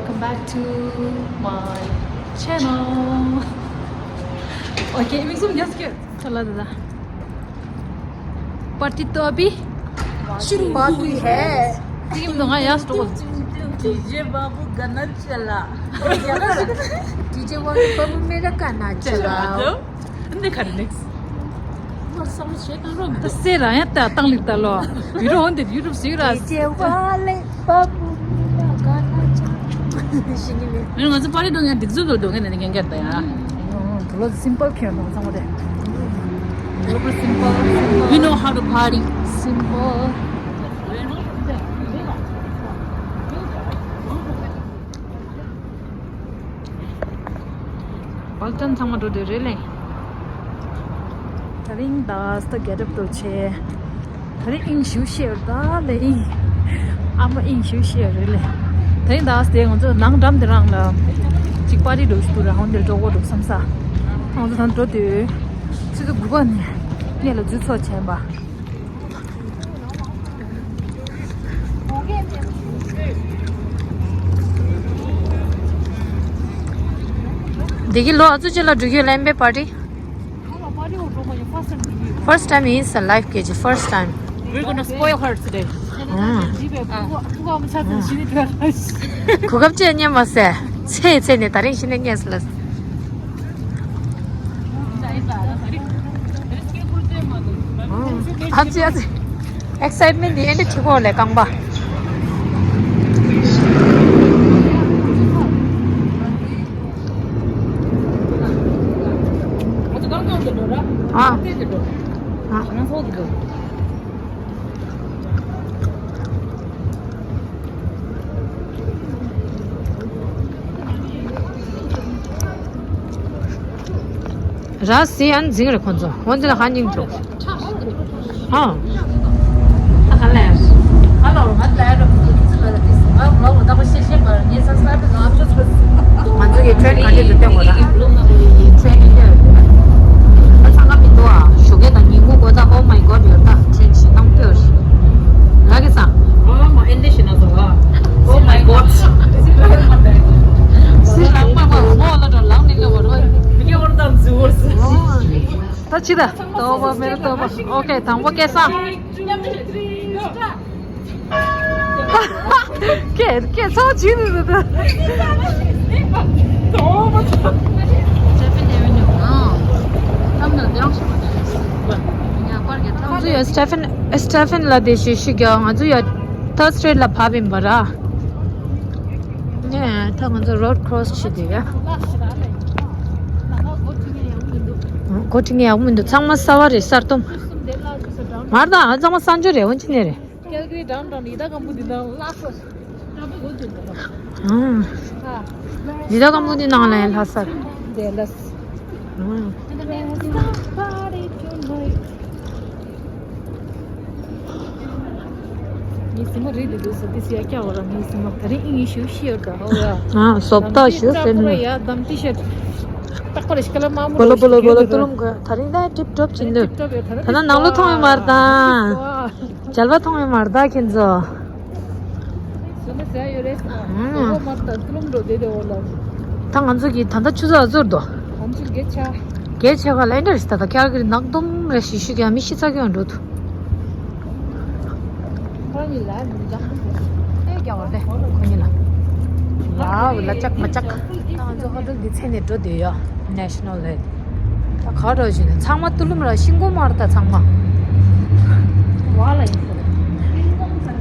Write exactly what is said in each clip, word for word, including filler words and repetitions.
Welcome back to my channel. Okay, མིག་ཟུམ་རྒྱག་སྐྱོད། ཁ་ལག་ད་ད། पार्टी तो अभी शुरुआत हुई है। ཏིག་ཏིག་ང་ཡ་སྟོ། डीजे बाबू गाना चला। डीजे बाबू मेरा गाना चला। འདི་ག་རེ་next། ད་སེ་ར་ཡ་ད་བཏང་ལིག་ད་ལོ། བི་རོ་འོན་ཏེ་ཡུ་ཊུབ་ཟིག་ར། डीजे वाले बाबू मेरा गाना चला। ང་ཚོ་པར་ཊི་འགྲོ་མཁན་སྡིགས་མཛུབ་ལ་འགྲོ་མཁན་ནི་ངན་སྐད་ད་ཡ། འགྲོ་ལོ་simple ཁྱེར་འདུག་ཚང་མ་དེ། We know how to party. Simple. པར་ཊི་འགྲོ་ཚང་མ་འགྲོ་འདོད་རེད་ལེ། ད་རིང་ད་སྟ་གེ་རབ་ཏོ་ཆེ། ད་རིང་ཨིན་ཞུ་ཤེར་ད་ལེ་ཨིན། ཨ་མ་ཨིན་ཞུ་ཤེར་རེད་ལེ། ད་རིང་ད་སྟེ་ང་ཚོ་ནང་འགྲམ་དེ་རང་ལ་ཅིག་པར་ཊི་འགྲོ་ཞུ་དུ་ར་ཧོན་དེར་འགྲོ་གོ་འགྲོ་བསམ་ས། ང་ཚོ་ད་འགྲོ་དུས་ཆུ་ཚོད་དགུ་པ་ནས་སྔས་ལ་འཛུལ་ཚོགས་བྱས་པ། འདི་གི་ལོ་ཨ་ཚོ་ཅི་ལ་འགྲོ་གི་ལན་པའི་པར་ཊི། First time in her life, K G, first time. We're gonna spoil her today. གོ་སྐབས་ཅི་རྙེད་མ་སེ། ཚེ་ཚེ་ནས་ད་རིང་ཤི་ནས་རྙེད་སོང་ལ། ཨ་ཙི་ཨ་ཙི། ཨེག་སའིཊ་མེན་ཊི་འདི་ཨེ་འདྲ་ཆེ་ཁོག་ལས་རྐང་པ། ཨ། ཨ། ར་སི་ཨན་འཛིང་རེ་ཁོ་ཚོ་འོན་ཏེ་ལ་ཧ་ཉིང་འགྲོ། ཨ། ང་ཚོ་གི་ཊེན་ག་འདྲ་འདུག་སྟོན་དགོས་ར། ཊེན་ཨིན་ཌི་ཡ་རེད། ད་ཚང་ཀ་མི་འདུག་ཨ། ཞོགས་ཀས་དང་ཉིན་གུང་དགོས་ད། Oh my God ཡོད་ད། ཊེན་ཤི་ནང་ལྟོས་རེད། ལ་གི་ས། Oh my God. ད་ཕྱི་ད། ཏོ་བ་མེ་ར་ཏོ་བ། ཨོ་ཁེ། དང་པོ་སྐལ་བཟང་། སྐད་སྐད་ཚོ་ཇི་ནི་ནི་ད། ང་ཚོ་ཡ་སི་ཊེ་ཕན་སི་ཊེ་ཕན་ལ་དེ་ཞུ་ཞུ་རྒྱག་ང་ཚོ་ཡ་ཐར་སི་ཊི་རེཊ་ལ་བབས་ཡིན་པ་ར། ནས་ད་ང་ཚོ་རོཌ་ཁོ་རོ་སི་བྱེད་དུས་ཡ། འགོ་ཁྲིད་མཁན་ཡག་པོ་མི་འདུག་ཚང་མ་གསར་པ་རེད། གསར་གཏོད་མ་རེད་ད། ཚང་མ་གསར་འབྱོར་རེད། འོན་ཅི་ནས་རེད། ཀལ་གི་རི་འགྲམ་འགྲམ་ཡི་དྭགས་སྒམ་པོ་འདི་ནང་ལྷག་སོ། ཨང་། ཡི་དྭགས་སྒམ་པོ་འདི་ནང་ལ་ཡང་ལྷག་སར། དེ་ལས། ཨང་། ངའི་སེམས་པ་རེད་འདུག་ཟེར་དེ་སི་ཡ་སྐྱ་བ་ར་ངའི་སེམས་པ་ད་རིང་ཨིན་ཞུ་ཤི་ཡོད་ད་ཧོ་ཡ། ཨང་། སོབ་ཏ་ཞུ་སེམས་ནི། ཡ་དམ་ཏི་ཤར། ཏག་པར་ཤི་ཀ་ལ་མ་མོ་བོ་ལོ་བོ་ལོ་བོ་ལོ་ཏུ་ལུམ་ག་ད་རིང་ད་ཊིབ་ཊོབ་ཅིན་དུ། ད་ན་ནང་ལོ་ཐོང་ཡོད་མར་ད། རྒྱལ་བ་མཐོང་བའི་མར་དག་ཁྱེད་ཚོ། ད་ང་ཚོ་གི་ད་ལྟ་ཆུ་ཚོད་ག་ཚོད་འདུག་བརྒྱད་ཆག་ག་ལ་འདྲ་རེད། ད་ལྟ་ཀལ་གི་རི་ནག་དུམ་རེ་ཞིག་ཞུ་གི་མི་ཤི་ཚ་གི་ཡང་འགྲོ་འདུག་ཁོ་གཉིས་ལ་ལུས་ལ་ཁོ་གཉིས་ལ་ལ་ལ་ཅག་མ་ཅག་ད་ང་ཚོ་ཧོ་ཊེལ་འདི་མཚན་ནས་འགྲོ་འདོད་ཡོད། ནེ་ཤ་ནལ་ལ། ད་ག་རེ་ཞུ་ན་ཚང་མ་ཏུ་ལུམ་ར་ཤིང་ཀུ་མར་ད་ཚང་མ། བ་ལ་ཡིན་ཟེར།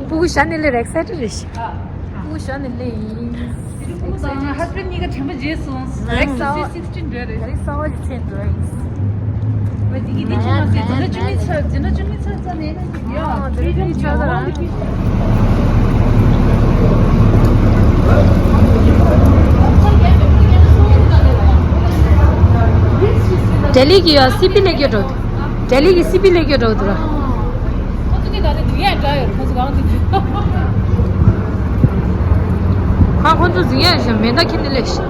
སྤུ་གུ་ཞ་ནི་ལེ་རེག་སེ་ཊི་རེད་ཤི། སྤུ་གུ་ཞ་ནི་ལེ་ཡིན། ང་ཧ་སི་བེན་ཌི་གཉིས་ཀ་དྲན་པ་བརྗེད་སོང་། རེག་སི་སིག་སི་ཊིན་འདྲ་རེད། རེག་སི་ཨ་ཅེ་ཆེན་འདྲ་ཡིན། ང་དེ་གི་དེ་ཆུང་མ་ཟད་དེ་འདྲ་བཅུ་གཉིས་ཚར་དེ་འདྲ་བཅུ་གཉིས་ཚར་ཚར་ནས། ལྡི་ལི་གི་ཡ་སི་པི་ལེགས་ཡོད་འགྲོ། ལྡི་ལི་གི་སི་པི་ལེགས་ཡོད་འགྲོ་འདུག་ར། ཁོ་ཚོ་ད་ལྟ་འདུག་ཡ་འདྲ་ཡོད། ཁོ་ཚོ་གང་དུ་འདུག་ཁ་ཁོ་ཚོ་འཛིང་ཡ་ཞིག་མེ་མདའ་ཁྱེར་ནས་སླེབས་ཤིག་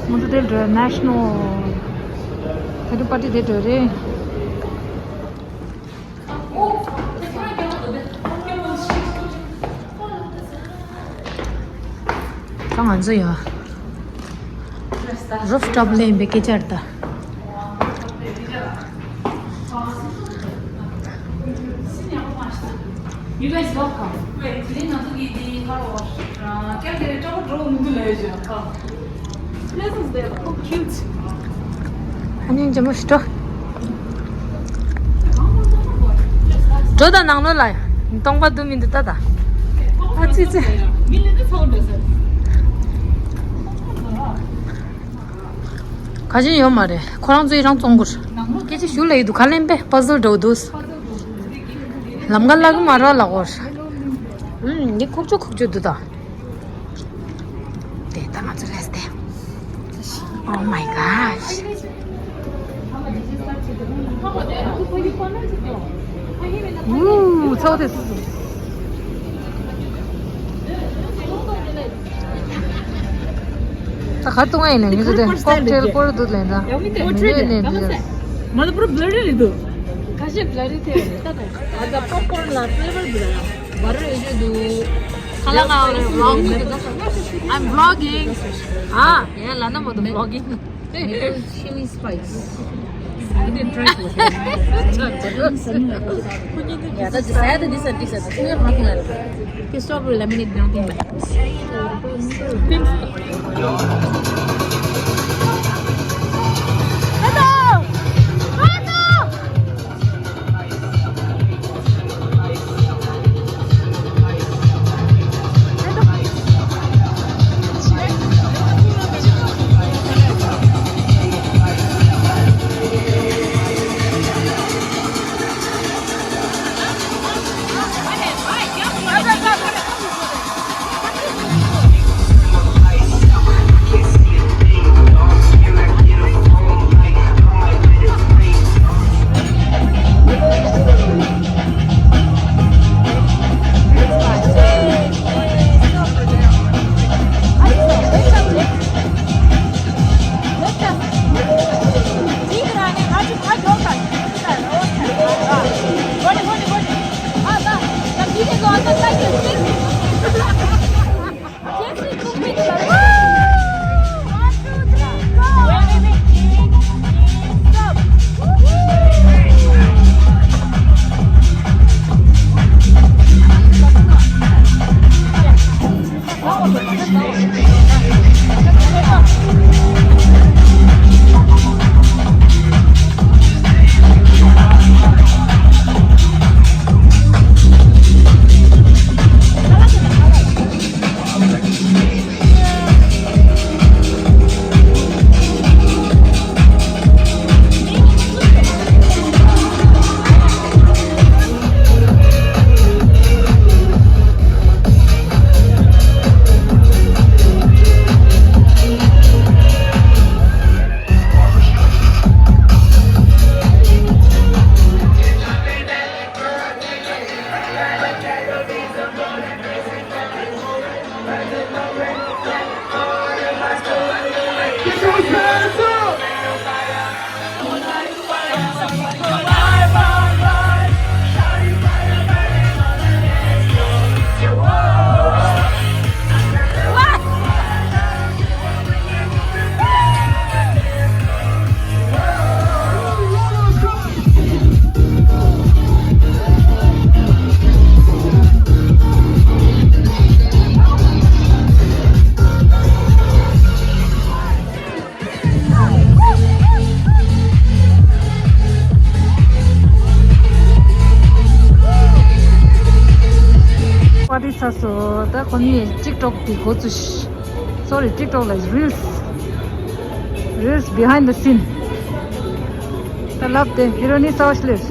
ང་ཚོ་དེ་འགྲོ་National Party དེ་འགྲོ་རེད། ད་ང་ཚོ་ཡོད། Rooftop ལ་ཡིན་པའི་སྐད་ཆ་རེད་ད། You guys welcome. Wait, today ང་ཚོ་གི་དེ་ཁ་རོ། ཨ། ཀེམ་དེ་ཀྲོ་ཀྲོ་མི་འདུག་ལབ་ཡོད་ཀྱང་། This is there. Oh, cute. ཨ་ནི་ཇེ་མོ་ཤི་ཏོ། འགྲོ་ད་ནང་ལོགས་ལ། སྟོང་པ་འདུག་མི་འདུག་ལྟ་ད། ཨ་ཙི་ཙི། ག་ཅི་ཡོད་མ་རེད། ཁོ་རང་ཚོ་ཡི་རང་བཙོང་དགོས། སྐད་ཆ་ཞུ་ལ་ཡི་འདུག་ག་ལེན་པས་པ་ཟལ་འདྲ་བོ་འདུག་ལམ་ཁ་ལ་གི་མ་ར་ལ་གོ། ཨུམ། འདི་ཁུག་ཅོ་ཁུག་ཅོ་འདུག་ད། དེ་ད་ང་ཚོ་ལས་དེ། Oh my gosh. Ooh, so this. ད་ག་བཏུང་ཡིན་ན་ངེད་ཚོ་དེ་ཀོག་ཊེལ་སྐོར་འདུག་ལེན་ད། མི་ནུས་ནས་འདི། མ་ད་པུ་ར་བྷི་ལར་རི་འདུག་ཁ་ཤས་བྷི་ལར་རི་ཐེ་ད། ཨ་ད་པོབ་ཀོརན་ལ་ཕི་ལེ་བར་འདུག་ད། བར་རེ་ཡོད་འདུག་ཁ་ལ་ང་རེ་vlog I'm vlogging. ཨ་ཡ་ལ་ན་མོ་ད་vlogging. Maple chili spice. I didn't try it. Yeah, that's just, I had this and this and this. Strawberry lemonade, don't think like. པར་ཊི་ཚར་སོང་། ད་ཁོ་གཉིས་ཊིག་ཊོག་དེ་འགོ་བཙུགས། Sorry, ཊིག་ཊོག་ལ་རིལས། Reels behind the scene. ད་ ལབ་སྟེ་ཧི་རོ་ནི་སའོ་ཤི་ལེར།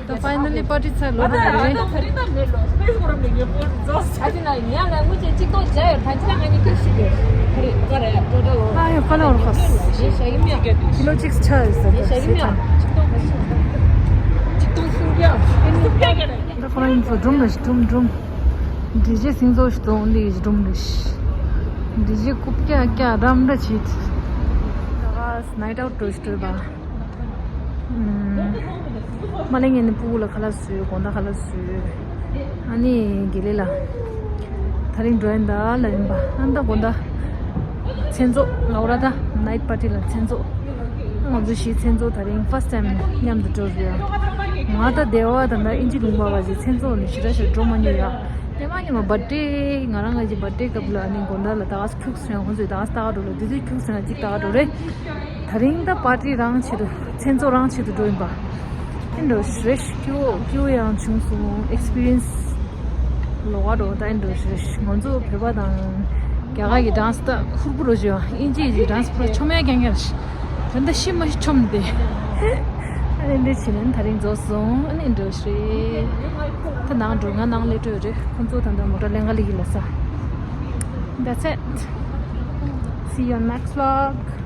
ད་ཕའི་ནལ་ལི་པར་ཊི་ཚར་ལོ་རེད། ཨ་ཡོ་ཁ་ལོ་ར་ཁ། ཀི་ལོ་གཅིག་ཆ་ཡོད་ས་ད་ཞེ་ཐང་། ད་ཁོ་རང་ཡིན་ཚོ་སྒྲུང་རེད་སྒྲུང་སྒྲུང་། འདི་རྗེས་སིང་ཚོ་ཞིག་དང་འདི་ཡི་སྒྲུང་རེད། འདི་རྗེས་རྐུབ་ཀྱག་ཀྱག་འགྲམ་འདྲ་བྱེད། ད་ག་ནའིཊ་ཨའུཊ་འགྲོ་ཞིག་འགྲོ་བ། མ་ལེ་ངས་ནི་སྤུ་གུ་ལ་ཁ་ལག་བཟོས། དགོང་དག་ཁ་ལག་བཟོས། ཨ་ནི་དགེ་ལེགས་ལ། ད་རིང་འགྲོ་ཡིན་ད་ལ་ཡིན་པ། ཨ་ནི་ད་དགོང་དག་མཚན་ཚོགས་ལ་འོ་ར་ད་ནའིཊ་པར་ཊི་ལ་མཚན་ཚོགས། ང་ཚོ་བཞི་མཚན་ཚོགས་ད་རིང་ཕར་སི་ཊི་ཊའིམ་མཉམ་དུ་འགྲོ་རེད། ང་ད་སྡེ་བ་ད་ད་ཨིན་ཇི་ལུང་པ་བ་ཞིག་མཚན་ཚོགས་ནི་ཞེ་དྲག་ཞིག་འགྲོ་མ་མྱོང་ཡ། དེ་མ་ཉི་མ་བར་ཌེ་ང་རང་ང་ཞིག་བར་ཌེ་སྐབས་ལ་ཨ་ནི་དགོང་དག་ལ་ད་ག་ཁྱུག་སེང་ཁོང་ཚོས་ད་ག་ལྟ་ག་འགྲོ་ལ་དེ་དུས་ཁྱུག་སེང་ཅིག་ལྟ་ག་འགྲོ་རེད། ད་རིང་ད་པར་ཊི་རང་ཆེད་དུ་མཚན་ཚོགས་རང་ཆེད་དུ་འགྲོ་ཡིན་པ། ཨེ་འགྲོ་རེ་ཞིག་སྐྱིད་པོ་སྐྱིད་པོ་ཡང་བྱུང་སོང་། ཨེག་སི་པི་རི་ཡན་སི་ལོག་ག་འགྲོ། ད་ཨེ་འགྲོ་རེ་ཞིག་ང་ཚོ་བོད་པ་དང་རྒྱ་གར་གྱི་ཌན་སི་ད་ཧུར་པོ་རོ་བྱོས། ཨིན་ཇི་གི་ཌན་སི་པུ་ར་ཆོམ་ཡ་རྐྱང་རྐྱང་རེད། ད་ལྟ་ཤི་མ་ཤི་ཆོམ་དེ། ཨ་ནི་འདི་བྱས་ནས་ད་རིང་རྫོགས་སོང་། ཨ་ནི་འགྲོ་རེད། ད་ནང་འགྲོ། ང་ནང་སླེབས་འགྲོ་རེད། ཁོང་ཚོ་ད་ལྟ་མོ་ཊ་ལེན་ག་སླེབས་ཀྱི་ལ་ས། That's it. See you on next vlog.